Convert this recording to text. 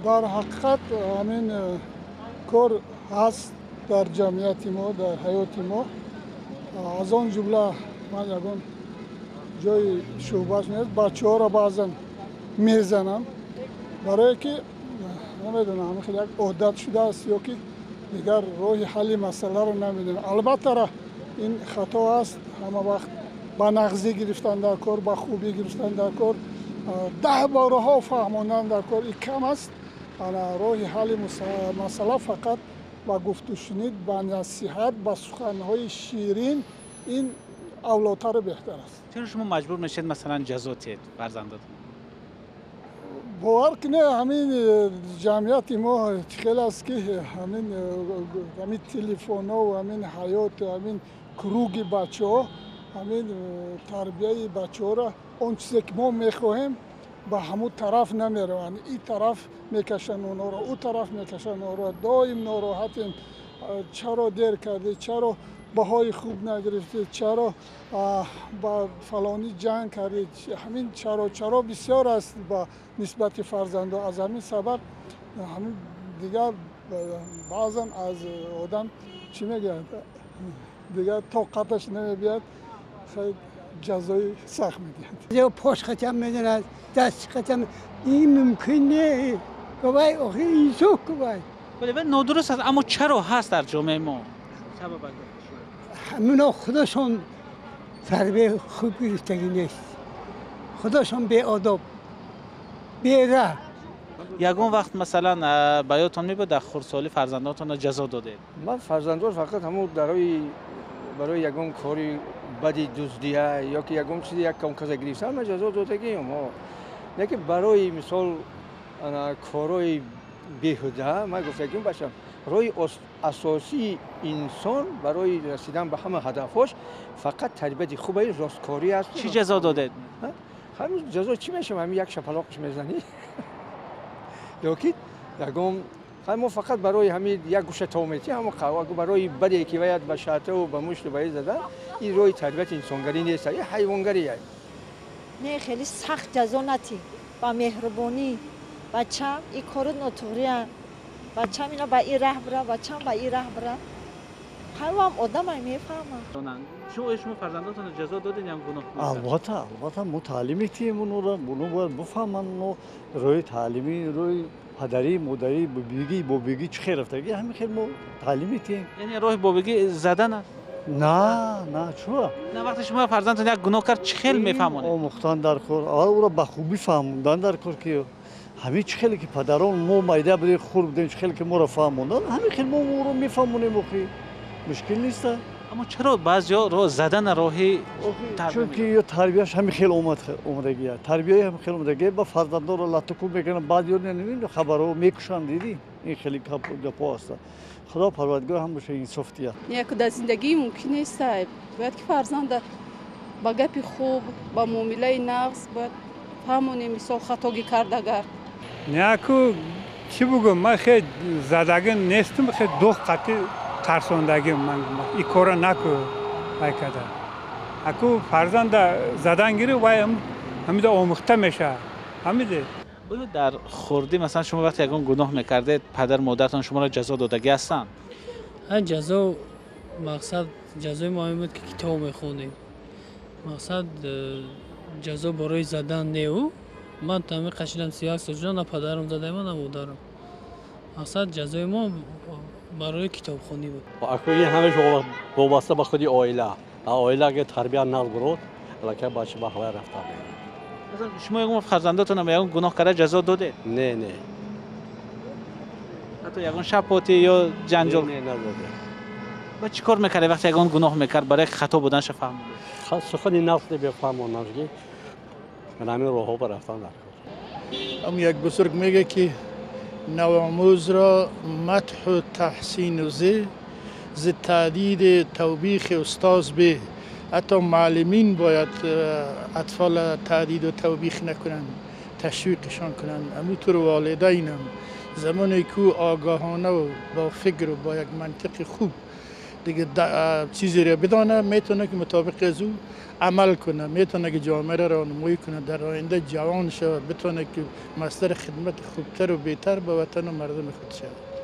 Дар ҳақиқат ҳамин кор ҳаст дар ҷамъияти мо, дар ҳаёти мо. Аз он ҷумла ман ягон ҷои шӯъбаш нест, бачаҳоро баъзан мезанам, барое ки намедонам, ҳамин хел як одат шудааст ё ки дигар роҳи ҳалли масъаларо намедонам. Албатта, ин хато аст. Ҳама вақт ба нағзӣ гирифтан дар кор, ба хубӣ гирифтан дар кор, 10 борҳо фаҳмондан дар кор, ин кам аст. Ана роҳи ҳалли масъала фақат ба гуфтушунид, ба насиҳат, ба суханҳои ширин, ин авлотару беҳтар аст. Чаро шумо маҷбур мешавед, масалан, ҷазо диҳед фарзандатон? Бовар кунед, ҳамин ҷамъияти мо чӣ хел аст, ки ҳамин телефонҳо, ҳамин ҳаёт, ҳамин круги бачаҳо, ҳамин тарбияи бачаҳоро, он чизе ки мо мехоҳем, ба ҳамун тараф намераванд. Ин тараф мекашанд онҳоро, ӯ тараф мекашанд онҳоро. Доим нороҳатем: чаро дер кардӣ, чаро баҳои хуб нагирифтӣ, чаро ба фалонӣ ҷанг кардӣ? Ҳамин чаро, чаро бисёр аст ба нисбати фарзандо. Аз ҳамин сабаб ҳамин дигар баъзан аз одам, чӣ мегӯяд, дигар тоқаташ намебиёд, ҷазои сахт медиҳад. Пош қатам мезанад, даст қатам, ин мумкин не вай, охи инсоф вай. Вале нодуруст аст, аммо чаро ҳаст дар ҷомеаи мо? Ҳамино худашон тарбияи хуб гирифтагӣ нест, худашон беодоб, бераҳм. Ягон вақт, масалан, ба ёдтон мебуд, дар хурдсолӣ фарзандотонро ҷазо додед? Ман фарзандон фақат ҳамун барои ягон кори бади, дуздия ё ки ягон чизи як кам каза гирифтан, ман ҷазо додагиам. Лекин барои мисол корҳои беҳуда ман гуфтагиам: бачам, роҳи асосии инсон барои расидан ба ҳама ҳадафҳош фақат тарбияти хубаи росткорӣ аст. Чӣ ҷазо додед? Ҳамин ҷазо чӣ мешавад? Ҳамин як шапалоқш мезанӣ ё ки ягон, мо фақат барои ҳамин як гӯша тов метӣ, ҳамо барои баде ки ваят ба шартаву ба мушту ба задан, ин роҳи тарбияти инсонгарӣ нест, ин ҳайвонгарӣ. Не, хеле сахт ҷазо натӣ, ба меҳрубонӣ: бачам, ин кору нотуғрия, бачам, ина ба ин раҳ бира, бачам, ба ин раҳ бира. Ҳамам одамай, мефаҳмам. Шумо фарзандотонро ҷазо додед ям гуноҳ? Албатта, албатта, мо таълим метиҳем онҳоро, оно бояд бифаҳманд. Оно роҳи таълимӣ, роҳи падарӣ, модарӣ, бибигӣ, бобигӣ чӣ хел рафтагӣ, ҳамин хел мо таълим метиҳем. Яъне роҳи бобигӣ задан аст? На, на, чура? На, вақте шумо фарзандтон як гуноҳ кард, чӣ хел мефаҳмонед? Омӯхтан дар кор, аввал ӯро ба хубӣ фаҳмондан дар кор, ки ҳамин чӣ хеле ки падарон мо майда будем, хурд будем, чӣ хеле ки моро фаҳмондан, ҳамин хел мо ӯро мефаҳмонем. Охи, мушкил неста. Аммо чаро баъзеҳо ро задан роҳи? Чунки ё тарбияш ҳамин хел омадагия, тарбияи ҳамин хел омадагия, ба фарзандонро латукӯб мекунанд, баъд ё хабарҳо мекушанд. Дидӣ, ин хеле гапҳо ҳаста. Худо Парвардигор ҳамаша инсоф диҳад. Яку дар зиндагӣ мумкин нест. Бояд ки фарзанда ба гапи хуб, ба муомилаи нағз бояд фаҳмонем, мисол, хатогӣ кард агар. Няку, чӣ бугум, ман хел задагӣ нестам, хел дух қатӣ тарсондагим ман, ин кора наку, вай када. Аку фарзанда задан гирӣ, вай ҳамида омӯхта мешавад, ҳамиде. Оё дар хурдӣ, масалан, шумо вақте ягон гуноҳ мекардед, падар модаратон шуморо ҷазо додагӣ ҳастанд? Ҷазо, мақсад, ҷазои мо ин буд, ки китоб мехондем. Мақсад, ҷазо барои задан неу. Ман тами қашидам, 31 сол шудам, на падарам задаи ман, на модарам. Мақсад, ҷазои мо барои китобхонӣ буд. Ин ҳамаш вобаста ба худи оила. Оила агар тарбия нағз бурод, аллакай бача ба ҳавай рафта. Шумо ягон фарзандотонам ягон гуноҳ карда, ҷазо додед? Не, не. Ҳатто ягон шапотӣ ё ҷанҷол? Не, надодем. Ба чӣ кор мекардед, вақте ягон гуноҳ мекард, барои хато буданша фаҳмонед? Сухани нағз бефаҳмонам, ки ҳамин роҳҳо ба рафтан дар кор. Ам як бузург мега, ки навомӯзро мадҳу таҳсину зи таъдиди тавбихи устоз бе. Ҳатто муаллимин бояд атфола таъдиду тавбих накунанд, ташвиқшон кунанд. Ҳаминтур волидайнам, замоне ки ӯ огаҳонаву бо фикру бо як мантиқи хуб دیگه چیزی را بدانه، میتونه که مطابق از او عمل کنه، میتونه که جامعه را راهنمایی کنه، در آینده جوان شود، بتونه که مصدر خدمت خوبتر و بهتر به وطن و مردم خود شود.